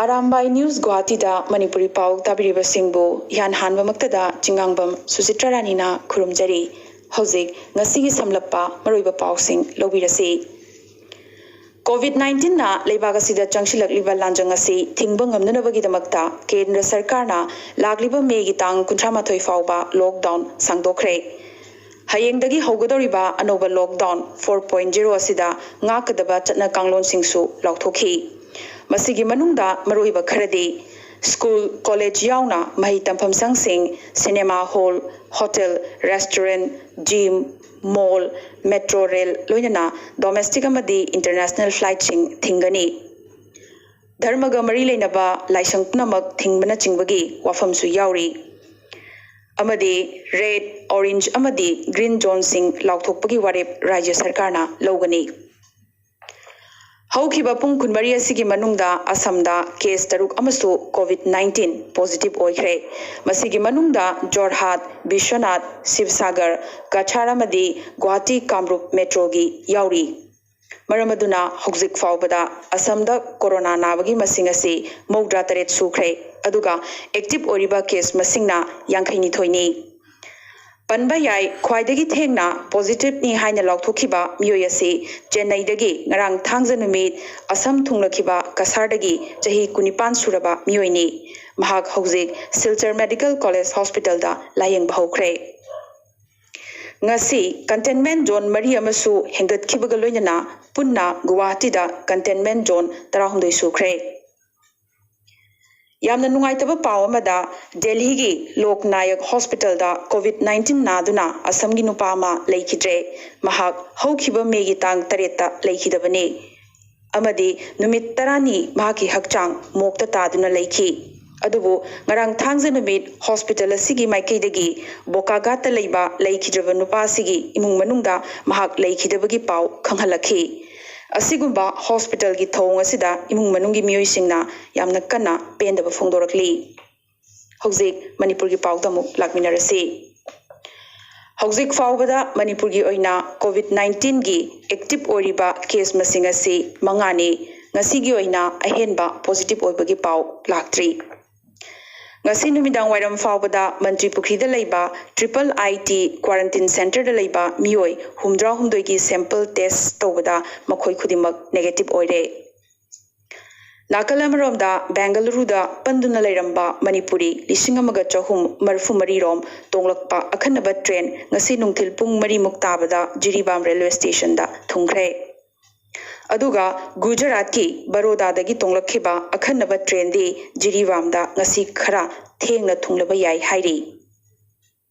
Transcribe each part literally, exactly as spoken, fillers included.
Arambai news ꯒꯨꯋꯥꯍꯥꯇꯤꯗ Manipuri ꯄꯥꯎ ꯇꯥꯕꯤꯔꯤꯕꯁꯤꯡꯕꯨ ꯏꯍꯥꯟ ꯍꯥꯟꯕꯃꯛꯇꯗ ꯆꯤꯡꯉꯥꯡꯕꯝ ꯁꯨꯆꯤꯇ꯭ꯔꯥ ꯔꯥꯅꯤꯅ ꯈꯨꯔꯨꯝꯖꯔꯤ꯫ ꯍꯧꯖꯤꯛ ꯉꯁꯤꯒꯤ ꯁꯝꯂꯞꯄ ꯃꯔꯨꯑꯣꯏꯕ ꯄꯥꯎꯁꯤꯡ ꯂꯧꯕꯤꯔꯁꯤ꯫ ꯀꯣꯚꯤꯗ ꯅꯥꯏꯟꯇꯤꯟꯅ ꯂꯩꯕꯥꯛ ꯑꯁꯤꯗ ꯆꯪꯁꯤꯜꯂꯛꯂꯤꯕ ꯂꯥꯟꯖꯪ ꯑꯁꯤ ꯊꯤꯡꯕ ꯉꯝꯅꯅꯕꯒꯤꯗꯃꯛꯇ ꯀꯦꯟꯗ꯭ꯔ ꯁꯔꯀꯥꯔꯅ ꯂꯥꯛꯂꯤꯕ ꯃꯦꯒꯤ ꯇꯥꯡ ꯀꯨꯟꯊ꯭ꯔꯥ ꯃꯥꯊꯣꯏ ꯐꯥꯎꯕ ꯂꯣꯛꯗꯥꯎꯟ ꯁꯥꯡꯗꯣꯛꯈ꯭ꯔꯦ꯫ ꯍꯌꯦꯡꯗꯒꯤ ꯍꯧꯒꯗꯧꯔꯤꯕ ꯑꯅꯧꯕ ꯂꯣꯛꯗꯥꯎꯟ ꯐꯣꯔ ꯄꯣꯏꯟ ꯖꯤꯔꯣ ꯑꯁꯤꯗ ꯉꯥꯛꯀꯗꯕ ꯆꯠꯅ ꯀꯥꯡꯂꯣꯟꯁꯤꯡꯁꯨ ꯂꯥꯎꯊꯣꯛꯈꯤ꯫ ꯃꯁꯤꯒꯤ ꯃꯅꯨꯡꯗ ꯃꯔꯨꯑꯣꯏꯕ ꯈꯔꯗꯤ ꯁ꯭ꯀꯨꯜ, ꯀꯣꯂꯦꯖ ꯌꯥꯎꯅ ꯃꯍꯩ ꯇꯝꯐꯝ ꯁꯪꯁꯤꯡ, cinema hall, hotel, restaurant, gym, mall, metro rail, ꯂꯣꯏꯅꯅ ꯗꯣꯃꯦꯁꯇꯤꯛ ꯑꯃꯗꯤ ꯏꯟꯇꯔꯅꯦꯁꯅꯦꯜ ꯐ꯭ꯂꯥꯏꯠꯁꯤꯡ ꯊꯤꯡꯒꯅꯤ꯫ ꯙꯔꯃꯒ ꯃꯔꯤ ꯂꯩꯅꯕ ꯂꯥꯏꯁꯪ ꯄꯨꯝꯅꯃꯛ ꯊꯤꯡꯕꯅꯆꯤꯡꯕꯒꯤ ꯋꯥꯐꯝꯁꯨ ꯌꯥꯎꯔꯤ꯫ ꯑꯃꯗꯤ ꯔꯦꯗ, ꯑꯣꯔꯦꯟꯖ ꯑꯃꯗꯤ ꯒ꯭ꯔꯤꯟ ꯖꯣꯟꯁꯤꯡ ꯂꯥꯎꯊꯣꯛꯄꯒꯤ ꯋꯥꯔꯦꯞ ꯔꯥꯖ꯭ꯌ ꯁꯔꯀꯥꯔꯅ ꯂꯧꯒꯅꯤ꯫ ꯍꯧꯈꯤꯕ ꯄꯨꯡ ꯀꯨꯟꯃꯔꯤ ꯑꯁꯤꯒꯤ ꯃꯅꯨꯡꯗ ꯑꯁꯥꯝꯗ ꯀꯦꯁ ꯇꯔꯨꯛ ꯑꯃꯁꯨ ꯀꯣꯚꯤꯗ ꯅꯥꯏꯟꯇꯤꯟ ꯄꯣꯖꯤꯇꯤꯚ ꯑꯣꯏꯈ꯭ꯔꯦ꯫ ꯃꯁꯤꯒꯤ ꯃꯅꯨꯡꯗ ꯖꯣꯔꯍꯥꯠ, ꯕꯤꯁ꯭ꯋꯅꯥꯊ, ꯁꯤꯕꯁꯥꯒꯔ, ꯀꯆꯥꯔ ꯑꯃꯗꯤ ꯒꯨꯋꯥꯍꯥꯇꯤ ꯀꯥꯝꯔꯨꯞ ꯃꯦꯇ꯭ꯔꯣꯒꯤ ꯌꯥꯎꯔꯤ꯫ ꯃꯔꯝ ꯑꯗꯨꯅ ꯍꯧꯖꯤꯛ ꯐꯥꯎꯕꯗ ꯑꯁꯥꯝꯗ ꯀꯣꯔꯣꯅꯥ ꯅꯥꯕꯒꯤ ꯃꯁꯤꯡ ꯑꯁꯤ ꯃꯧꯗ꯭ꯔꯥ ꯇꯔꯦꯠ ꯁꯨꯈ꯭ꯔꯦ, ꯑꯗꯨꯒ ꯑꯦꯛꯇꯤꯚ ꯑꯣꯏꯔꯤꯕ ꯀꯦꯁ ꯃꯁꯤꯡꯅ ꯌꯥꯡꯈꯩꯅꯤꯊꯣꯏꯅꯤ꯫ ꯄꯟꯕ ꯌꯥꯏ, ꯈ꯭ꯋꯥꯏꯗꯒꯤ ꯊꯦꯡꯅ ꯄꯣꯖꯤꯇꯤꯚꯅꯤ ꯍꯥꯏꯅ ꯂꯥꯎꯊꯣꯛꯈꯤꯕ ꯃꯤꯑꯣꯏ ꯑꯁꯤ ꯆꯦꯟꯅꯩꯗꯒꯤ ꯉꯔꯥꯡ ꯊꯥꯡꯖ ꯅꯨꯃꯤꯠ ꯑꯁꯥꯝ ꯊꯨꯡꯂꯈꯤꯕ ꯀꯁꯥꯔꯗꯒꯤ ꯆꯍꯤ ꯀꯨꯟꯅꯤꯄꯥꯟ ꯁꯨꯔꯕ ꯃꯤꯑꯣꯏꯅꯤ꯫ ꯃꯍꯥꯛ ꯍꯧꯖꯤꯛ ꯁꯤꯜꯆꯔ ꯃꯦꯗꯤꯀꯦꯜ ꯀꯣꯂꯦꯖ ꯍꯣꯁꯄꯤꯇꯥꯜꯗ ꯂꯥꯌꯦꯡꯕ ꯍꯧꯈ꯭ꯔꯦ꯫ ꯉꯁꯤ ꯀꯟꯇꯦꯟꯃꯦꯟꯠ ꯖꯣꯟ ꯃꯔꯤ ꯑꯃꯁꯨ ꯍꯦꯟꯒꯠꯈꯤꯕꯒ ꯂꯣꯏꯅꯅ ꯄꯨꯟꯅ ꯒꯨꯋꯥꯍꯥꯇꯤꯗ ꯀꯟꯇꯦꯟꯃꯦꯟꯠ ꯖꯣꯟ ꯇꯔꯥꯍꯨꯝꯗꯣꯏ ꯁꯨꯈ꯭ꯔꯦ꯫ ꯌꯥꯝꯅ ꯅꯨꯡꯉꯥꯏꯇꯕ ꯄꯥꯎ ꯑꯃꯗ, ꯗꯦꯜꯍꯤꯒꯤ ꯂꯣꯛ ꯅꯥꯌꯛ ꯍꯣꯁꯄꯤꯇꯥꯜꯗ ꯀꯣꯚꯤꯗ ꯅꯥꯏꯟꯇꯤꯟ ꯅꯥꯗꯨꯅ ꯑꯁꯥꯝꯒꯤ ꯅꯨꯄꯥ ꯑꯃ ꯂꯩꯈꯤꯗ꯭ꯔꯦ꯫ ꯃꯍꯥꯛ ꯍꯧꯈꯤꯕ ꯃꯦꯒꯤ ꯇꯥꯡ ꯇꯔꯦꯠꯇ ꯂꯩꯈꯤꯗꯕꯅꯤ꯫ ꯑꯃꯗꯤ ꯅꯨꯃꯤꯠ ꯇꯔꯥꯅꯤ ꯃꯍꯥꯛꯀꯤ ꯍꯛꯆꯥꯡ ꯃꯣꯛꯇ ꯇꯥꯗꯨꯅ ꯂꯩꯈꯤ꯫ ꯑꯗꯨꯕꯨ ꯉꯔꯥꯡ ꯊꯥꯡꯖ ꯅꯨꯃꯤꯠ ꯍꯣꯁꯄꯤꯇꯥꯜ ꯑꯁꯤꯒꯤ ꯃꯥꯏꯀꯩꯗꯒꯤ ꯕꯣꯀꯥꯒꯥꯠꯇ ꯂꯩꯕ ꯂꯩꯈꯤꯗ꯭ꯔꯕ ꯅꯨꯄꯥ ꯑꯁꯤꯒꯤ ꯏꯃꯨꯡ ꯃꯅꯨꯡꯗ ꯃꯍꯥꯛ ꯂꯩꯈꯤꯗꯕꯒꯤ ꯄꯥꯎ ꯈꯪꯍꯜꯂꯛꯈꯤ꯫ ꯑꯁꯤꯒꯨꯝꯕ ꯍꯣꯁꯄꯤꯇꯥꯜꯒꯤ ꯊꯧꯑꯣꯡ ꯑꯁꯤꯗ ꯏꯃꯨꯡ ꯃꯅꯨꯡꯒꯤ ꯃꯤꯑꯣꯏꯁꯤꯡꯅ ꯌꯥꯝꯅ ꯀꯟꯅ ꯄꯦꯟꯗꯕ ꯐꯣꯡꯗꯣꯔꯛꯂꯤ꯫ ꯍꯧꯖꯤꯛ ꯃꯅꯤꯄꯨꯔꯒꯤ ꯄꯥꯎꯗ ꯑꯃꯨꯛ ꯂꯥꯛꯃꯤꯟꯅꯔꯁꯤ꯫ ꯍꯧꯖꯤꯛ ꯐꯥꯎꯕꯗ ꯃꯅꯤꯄꯨꯔꯒꯤ ꯑꯣꯏꯅ ꯀꯣꯚꯤꯗ ꯅꯥꯏꯟꯇꯤꯟꯒꯤ ꯑꯦꯛꯇꯤꯚ ꯑꯣꯏꯔꯤꯕ ꯀꯦꯁ ꯃꯁꯤꯡ ꯑꯁꯤ ꯃꯉꯥꯅꯤ꯫ ꯉꯁꯤꯒꯤ ꯑꯣꯏꯅ ꯑꯍꯦꯟꯕ ꯄꯣꯖꯤꯇꯤꯚ ꯑꯣꯏꯕꯒꯤ ꯄꯥꯎ ꯂꯥꯛꯇ꯭ꯔꯤ꯫ ꯉꯁꯤ ꯅꯨꯃꯤꯗꯥꯡ ꯋꯥꯏꯔꯝ ꯐꯥꯎꯕꯗ ꯃꯟꯇ꯭ꯔꯤ ꯄꯨꯈ꯭ꯔꯤꯗ ꯂꯩꯕ ꯇ꯭ꯔꯤꯄꯜ ꯑꯥꯏ ꯇꯤ ꯀ꯭ꯋꯥꯔꯟꯇꯤꯟ ꯁꯦꯟꯇꯔꯗ ꯂꯩꯕ ꯃꯤꯑꯣꯏ ꯍꯨꯝꯗ꯭ꯔꯥ ꯍꯨꯝꯗꯣꯏꯒꯤ ꯁꯦꯝꯄꯜ ꯇꯦꯁ ꯇꯧꯕꯗ ꯃꯈꯣꯏ ꯈꯨꯗꯤꯡꯃꯛ ꯅꯦꯒꯦꯇꯤꯚ ꯑꯣꯏꯔꯦ꯫ ꯅꯥꯀꯜ ꯑꯃꯔꯣꯝꯗ ꯕꯦꯡꯒꯂꯨꯔꯨꯗ ꯄꯟꯗꯨꯅ ꯂꯩꯔꯝꯕ ꯃꯅꯤꯄꯨꯔꯤ ꯂꯤꯁꯤꯡ ꯑꯃꯒ ꯆꯍꯨꯝ ꯃꯔꯤꯐꯨ ꯃꯔꯤ ꯔꯣꯝ ꯇꯣꯡꯂꯛꯄ ꯑꯈꯟꯅꯕ ꯇ꯭ꯔꯦꯟ ꯉꯁꯤ ꯅꯨꯡꯊꯤꯜ ꯄꯨꯡ ꯃꯔꯤꯃꯨꯛ ꯇꯥꯕꯗ ꯖꯤꯔꯤꯕꯥꯝ ꯔꯦꯜꯋꯦ ꯁ꯭ꯇꯦꯁꯟꯗ ꯊꯨꯡꯈ꯭ꯔꯦ꯫ ꯑꯗꯨꯒ ꯒꯨꯖꯔꯥꯠꯀꯤ ꯕꯔꯣꯗꯥꯗꯒꯤ ꯇꯣꯡꯂꯛꯈꯤꯕ ꯑꯈꯟꯅꯕ ꯇ꯭ꯔꯦꯟꯗꯤ ꯖꯤꯔꯤꯕꯥꯝꯗ ꯉꯁꯤ ꯈꯔ ꯊꯦꯡꯅ ꯊꯨꯡꯂꯕ ꯌꯥꯏ ꯍꯥꯏꯔꯤ꯫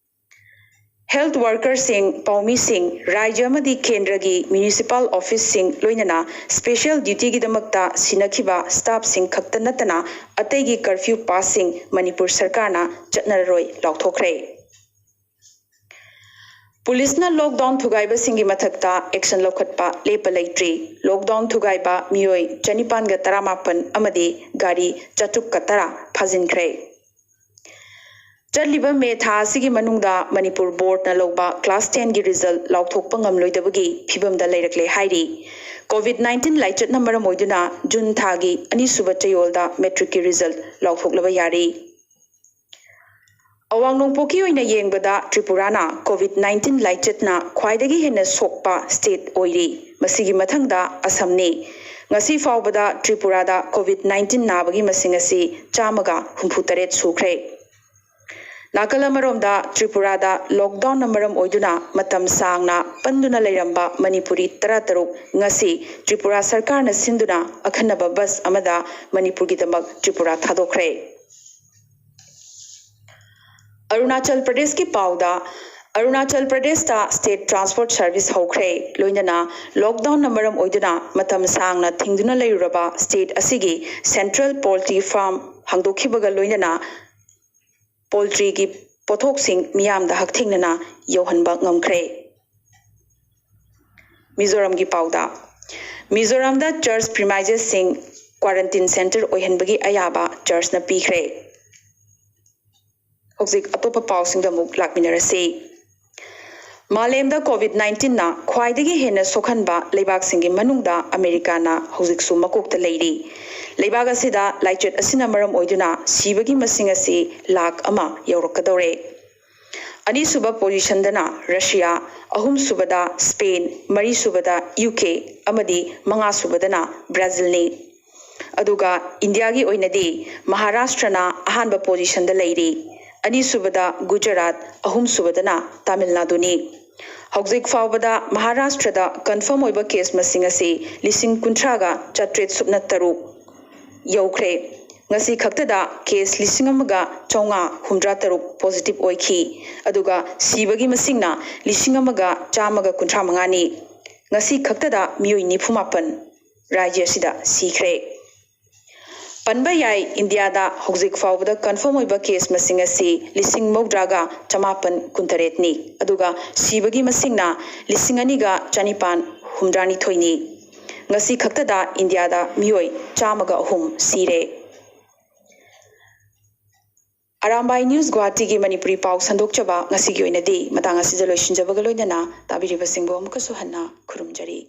ꯍꯦꯜꯊ ꯋꯥꯔꯀꯔꯁꯤꯡ, ꯄꯥꯎꯃꯤꯁꯤꯡ, ꯔꯥꯖ꯭ꯌ ꯑꯃꯗꯤ ꯀꯦꯟꯗ꯭ꯔꯒꯤ ꯃ꯭ꯌꯨꯅꯤꯁꯤꯄꯥꯜ ꯑꯣꯐꯤꯁꯁꯤꯡ, ꯂꯣꯏꯅꯅ ꯁ꯭ꯄꯦꯁꯦꯜ ꯗ꯭ꯌꯨꯇꯤꯒꯤꯗꯃꯛꯇ ꯁꯤꯟꯅꯈꯤꯕ ꯁ꯭ꯇꯥꯐꯁꯤꯡ ꯈꯛꯇ ꯅꯠꯇꯅ ꯑꯇꯩꯒꯤ ꯀꯔꯐ꯭ꯌꯨ ꯄꯥꯁꯁꯤꯡ ꯃꯅꯤꯄꯨꯔ ꯁꯔꯀꯥꯔꯅ ꯆꯠꯅꯔꯔꯣꯏ ꯂꯥꯎꯊꯣꯛꯈ꯭ꯔꯦ꯫ ꯄꯨꯂꯤꯁꯅ ꯂꯣꯛꯗꯥꯎꯟ ꯊꯨꯒꯥꯏꯕꯁꯤꯡꯒꯤ ꯃꯊꯛꯇ ꯑꯦꯛꯁꯟ ꯂꯧꯈꯠꯄ ꯂꯦꯞꯄ ꯂꯩꯇ꯭ꯔꯤ꯫ ꯂꯣꯛꯗꯥꯎꯟ ꯊꯨꯒꯥꯏꯕ ꯃꯤꯑꯣꯏ ꯆꯅꯤꯄꯥꯟꯒ ꯇꯔꯥꯃꯥꯄꯟ ꯑꯃꯗꯤ ꯒꯥꯔꯤ ꯆꯥꯇ꯭ꯔꯨꯛꯀ ꯇꯔꯥ ꯐꯥꯖꯤꯟꯈ꯭ꯔꯦ꯫ ꯆꯠꯂꯤꯕ ꯃꯦ ꯊꯥ ꯑꯁꯤꯒꯤ ꯃꯅꯨꯡꯗ ꯃꯅꯤꯄꯨꯔ ꯕꯣꯔꯗꯅ ꯂꯧꯕ ꯀ꯭ꯂꯥꯁ ꯇꯦꯟꯒꯤ ꯔꯤꯖꯜ ꯂꯥꯎꯊꯣꯛꯄ ꯉꯝꯂꯣꯏꯗꯕꯒꯤ ꯐꯤꯕꯝꯗ ꯂꯩꯔꯛꯂꯦ ꯍꯥꯏꯔꯤ꯫ ꯀꯣꯚꯤꯗ ꯅꯥꯏꯟꯇꯤꯟ ꯂꯥꯏꯆꯠꯅ ꯃꯔꯝ ꯑꯣꯏꯗꯨꯅ ꯖꯨꯟ ꯊꯥꯒꯤ ꯑꯅꯤꯁꯨꯕ ꯆꯌꯣꯜꯗ ꯃꯦꯇ꯭ꯔꯤꯛꯀꯤ ꯔꯤꯖꯜ ꯂꯥꯎꯊꯣꯛꯂꯕ ꯌꯥꯔꯤ꯫ ꯑꯋꯥꯡ ꯅꯣꯡꯄꯣꯛꯀꯤ ꯑꯣꯏꯅ ꯌꯦꯡꯕꯗ ꯇ꯭ꯔꯤꯄꯨꯔꯥꯅ ꯀꯣꯚꯤꯗ ꯅꯥꯏꯟꯇꯤꯟ ꯂꯥꯏꯆꯠꯅ ꯈ꯭ꯋꯥꯏꯗꯒꯤ ꯍꯦꯟꯅ ꯁꯣꯛꯄ ꯁ꯭ꯇꯦꯠ ꯑꯣꯏꯔꯤ꯫ ꯃꯁꯤꯒꯤ ꯃꯊꯪꯗ ꯑꯁꯝꯅꯤ꯫ ꯉꯁꯤ ꯐꯥꯎꯕꯗ ꯇ꯭ꯔꯤꯄꯨꯔꯥꯗ ꯀꯣꯚꯤꯗ ꯅꯥꯏꯟꯇꯤꯟ ꯅꯥꯕꯒꯤ ꯃꯁꯤꯡ ꯑꯁꯤ ꯆꯥꯝꯃꯒ ꯍꯨꯝꯐꯨ ꯇꯔꯦꯠ ꯁꯨꯈ꯭ꯔꯦ꯫ ꯅꯥꯀꯜ ꯑꯃꯔꯣꯝꯗ ꯇ꯭ꯔꯤꯄꯨꯔꯥꯗ ꯂꯣꯛꯗꯥꯎꯟꯅ ꯃꯔꯝ ꯑꯣꯏꯗꯨꯅ ꯃꯇꯝ ꯁꯥꯡꯅ ꯄꯟꯗꯨꯅ ꯂꯩꯔꯝꯕ ꯃꯅꯤꯄꯨꯔꯤ ꯇꯔꯥꯇꯔꯨꯛ ꯉꯁꯤ ꯇ꯭ꯔꯤꯄꯨꯔꯥ ꯁꯔꯀꯥꯔꯅ ꯁꯤꯟꯗꯨꯅ ꯑꯈꯟꯅꯕ ꯕꯁ ꯑꯃꯗ ꯃꯅꯤꯄꯨꯔꯒꯤꯗꯃꯛ ꯇ꯭ꯔꯤꯄꯨꯔꯥ ꯊꯥꯗꯣꯛꯈ꯭ꯔꯦ꯫ ꯑꯔꯨꯅꯥꯆꯜ ꯄ꯭ꯔꯗꯦꯁꯀꯤ ꯄꯥꯎꯗ, ꯑꯔꯨꯅꯥꯆꯜ ꯄ꯭ꯔꯗꯦꯁꯇ ꯁ꯭ꯇꯦꯠ ꯇ꯭ꯔꯥꯟꯁꯄꯣꯔꯠ ꯁꯔꯚꯤꯁ ꯍꯧꯈ꯭ꯔꯦ꯫ ꯂꯣꯏꯅꯅ ꯂꯣꯛꯗꯥꯎꯟꯅ ꯃꯔꯝ ꯑꯣꯏꯗꯨꯅ ꯃꯇꯝ ꯁꯥꯡꯅ ꯊꯤꯡꯗꯨꯅ ꯂꯩꯔꯨꯔꯕ ꯁ꯭ꯇꯦꯠ ꯑꯁꯤꯒꯤ ꯁꯦꯟꯇ꯭ꯔꯦꯜ ꯄꯣꯜꯇ꯭ꯔꯤ ꯐꯥꯔꯝ ꯍꯥꯡꯗꯣꯛꯈꯤꯕꯒ ꯂꯣꯏꯅꯅ ꯄꯣꯜꯇ꯭ꯔꯤꯒꯤ ꯄꯣꯠꯊꯣꯛꯁꯤꯡ ꯃꯤꯌꯥꯝꯗ ꯍꯛꯊꯦꯡꯅꯅ ꯌꯧꯍꯟꯕ ꯉꯝꯈ꯭ꯔꯦ꯫ ꯃꯤꯖꯣꯔꯥꯝꯒꯤ ꯄꯥꯎꯗ, ꯃꯤꯖꯣꯔꯥꯝꯗ ꯆꯔꯆ ꯄ꯭ꯔꯤꯃꯥꯏꯖꯦꯁꯁꯤꯡ ꯀ꯭ꯋꯥꯔꯟꯇꯤꯟ ꯁꯦꯟꯇꯔ ꯑꯣꯏꯍꯟꯕꯒꯤ ꯑꯌꯥꯕ ꯆꯔꯆꯅ ꯄꯤꯈ꯭ꯔꯦ꯫ ꯍꯧꯖꯤꯛ ꯑꯇꯣꯞꯄ ꯄꯥꯎꯁꯤꯡꯗ ꯑꯃꯨꯛ ꯂꯥꯛꯃꯤꯟꯅꯔꯁꯤ꯫ ꯃꯥꯂꯦꯝꯗ ꯀꯣꯚꯤꯗ ꯅꯥꯏꯟꯇꯤꯟꯅ ꯈ꯭ꯋꯥꯏꯗꯒꯤ ꯍꯦꯟꯅ ꯁꯣꯛꯍꯟꯕ ꯂꯩꯕꯥꯛꯁꯤꯡꯒꯤ ꯃꯅꯨꯡꯗ ꯑꯃꯦꯔꯤꯀꯥꯅ ꯍꯧꯖꯤꯛꯁꯨ ꯃꯀꯣꯛꯇ ꯂꯩꯔꯤ꯫ ꯂꯩꯕꯥꯛ ꯑꯁꯤꯗ ꯂꯥꯏꯆꯠ ꯑꯁꯤꯅ ꯃꯔꯝ ꯑꯣꯏꯗꯨꯅ ꯁꯤꯕꯒꯤ ꯃꯁꯤꯡ ꯑꯁꯤ ꯂꯥꯈ ꯑꯃ ꯌꯧꯔꯛꯀꯗꯧꯔꯦ꯫ ꯑꯅꯤꯁꯨꯕ ꯄꯣꯖꯤꯁꯟꯗꯅ ꯔꯁꯤꯌꯥ, ꯑꯍꯨꯝꯁꯨꯕꯗ ꯁ꯭ꯄꯦꯟ, ꯃꯔꯤꯁꯨꯕꯗ ꯌꯨ ꯀꯦ ꯑꯃꯗꯤ ꯃꯉꯥꯁꯨꯕꯗꯅ ꯕ꯭ꯔꯥꯖꯤꯜꯅꯤ꯫ ꯑꯗꯨꯒ ꯏꯟꯗꯤꯌꯥꯒꯤ ꯑꯣꯏꯅꯗꯤ ꯃꯍꯥꯔꯥꯁꯇ꯭ꯔꯅ ꯑꯍꯥꯟꯕ ꯄꯣꯖꯤꯁꯟꯗ ꯂꯩꯔꯤ, ꯑꯅꯤꯁꯨꯕꯗ ꯒꯨꯖꯔꯥꯠ, ꯑꯍꯨꯝꯁꯨꯕꯗꯅ ꯇꯥꯃꯤꯜ ꯅꯥꯗꯨꯅꯤ꯫ ꯍꯧꯖꯤꯛ ꯐꯥꯎꯕꯗ ꯃꯍꯥꯔꯥꯁꯇ꯭ꯔꯗ ꯀꯟꯐꯥꯔꯝ ꯑꯣꯏꯕ ꯀꯦꯁ ꯃꯁꯤꯡ ꯑꯁꯤ ꯂꯤꯁꯤꯡ ꯀꯨꯟꯊ꯭ꯔꯥꯒ ꯆꯥꯇ꯭ꯔꯦꯠ ꯁꯨꯞꯅ ꯇꯔꯨꯛ ꯌꯧꯈ꯭ꯔꯦ꯫ ꯉꯁꯤ ꯈꯛꯇꯗ ꯀꯦꯁ ꯂꯤꯁꯤꯡ ꯑꯃꯒ ꯆꯥꯝꯃꯉꯥ ꯍꯨꯝꯗ꯭ꯔꯥ ꯇꯔꯨꯛ ꯄꯣꯖꯤꯇꯤꯚ ꯑꯣꯏꯈꯤ, ꯑꯗꯨꯒ ꯁꯤꯕꯒꯤ ꯃꯁꯤꯡꯅ ꯂꯤꯁꯤꯡ ꯑꯃꯒ ꯆꯥꯝꯃꯒ ꯀꯨꯟꯊ꯭ꯔꯥ ꯃꯉꯥꯅꯤ꯫ ꯉꯁꯤ ꯈꯛꯇꯗ ꯃꯤꯑꯣꯏ ꯅꯤꯐꯨ ꯃꯥꯄꯟ ꯔꯥꯖ꯭ꯌ ꯑꯁꯤꯗ ꯁꯤꯈ꯭ꯔꯦ꯫ ꯄꯟꯕ ꯌꯥꯏ, ꯏꯟꯗꯤꯌꯥꯗ ꯍꯧꯖꯤꯛ ꯐꯥꯎꯕꯗ ꯀꯟꯐꯥꯔꯝ ꯑꯣꯏꯕ ꯀꯦꯁ ꯃꯁꯤꯡ ꯑꯁꯤ ꯂꯤꯁꯤꯡ ꯃꯧꯗ꯭ꯔꯥꯒ ꯆꯃꯥꯄꯟ ꯀꯨꯟꯇꯔꯦꯠꯅꯤ, ꯑꯗꯨꯒ ꯁꯤꯕꯒꯤ ꯃꯁꯤꯡꯅ ꯂꯤꯁꯤꯡ ꯑꯅꯤꯒ ꯆꯅꯤꯄꯥꯟ ꯍꯨꯝꯗ꯭ꯔꯥꯅꯤꯊꯣꯏꯅꯤ꯫ ꯉꯁꯤ ꯈꯛꯇꯗ ꯏꯟꯗꯤꯌꯥꯗ ꯃꯤꯑꯣꯏ ꯆꯥꯝꯃꯒ ꯑꯍꯨꯝ ꯁꯤꯔꯦ꯫ ꯑꯔꯥꯝꯕꯥꯏ ꯅ꯭ꯌꯨꯁ ꯒꯨꯋꯥꯍꯥꯇꯤꯒꯤ ꯃꯅꯤꯄꯨꯔꯤ ꯄꯥꯎ ꯁꯟꯗꯣꯛꯆꯕ ꯉꯁꯤꯒꯤ ꯑꯣꯏꯅꯗꯤ ꯃꯇꯥꯡ ꯑꯁꯤꯗ ꯂꯣꯏꯁꯤꯟꯖꯕꯒ ꯂꯣꯏꯅꯅ ꯇꯥꯕꯤꯔꯤꯕꯁꯤꯡꯕꯨ ꯑꯃꯨꯛꯀꯁꯨ ꯍꯟꯅ ꯈꯨꯔꯨꯝꯖꯔꯤ꯫